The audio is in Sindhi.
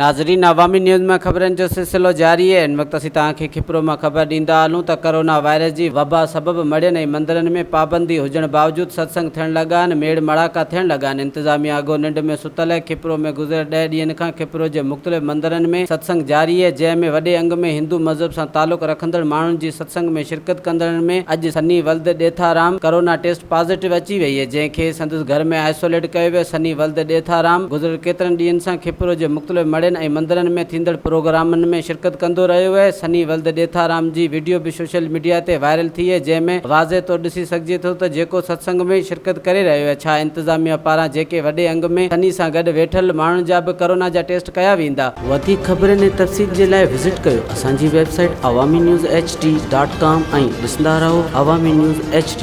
ناظرين عوامي نيوز مان خبرن جو سلسلو جاري آهي هن وقت اسين توهان کي کپرو مان خبر ڏيندا هلون ته ڪرونا وائرس جي وبا سبب مڙهين ۽ مندرن ۾ پابندي هجڻ باوجود ستسنگ ٿيڻ لڳا آهن ميڙ مڙاڪا ٿيڻ لڳا آهن انتظاميا اڳو ننڊ ۾ ستل آهي کپرو ۾ گذريل ڏهه ڏينهن کان کپرو جي مختلف مندرن ۾ ستسنگ جاري آهي جنهن ۾ وڏي انگ ۾ هندو مذهب سان تعلق رکندڙ ماڻهن جي ستسنگ ۾ شرڪت ڪندڙن ۾ اڄ سني ولد ڏيٿارام ڪرونا ٽيسٽ پازيٽو اچي وئي آهي جنهن کي سندس گهر ۾ آئسوليٽ ڪيو ويو سني ولد ڏيٿارام گذريل ڪيترن ڏينهن سان کپرو جي مختلف مڙهين ۽ مندرن ۾ ٿيندڙ پروگرامن ۾ شرڪت ڪندو رهيو اهي سني ولد ڏيٿارام جي وڊيو به سوشل ميڊيا تي وائرل ٿي اهي جنهن ۾ واضح طور ڏسي سگهجي ٿو ته جيڪو ستسنگ ۾ شرڪت ڪري رهيو اهي ڇا انتظاميا پاران جيڪي وڏي انگ ۾ سني سان گڏ ويٺل ماڻهن جا به ڪرونا جا ٽيسٽ ڪيا ويندا. وڌيڪ خبرن ۽ تفصيل جي لاء وزٽ ڪيو اسان جي website Awami news H D dot com ۽ ڏسندا رهو عوامي نيوز ايڇ ڊي.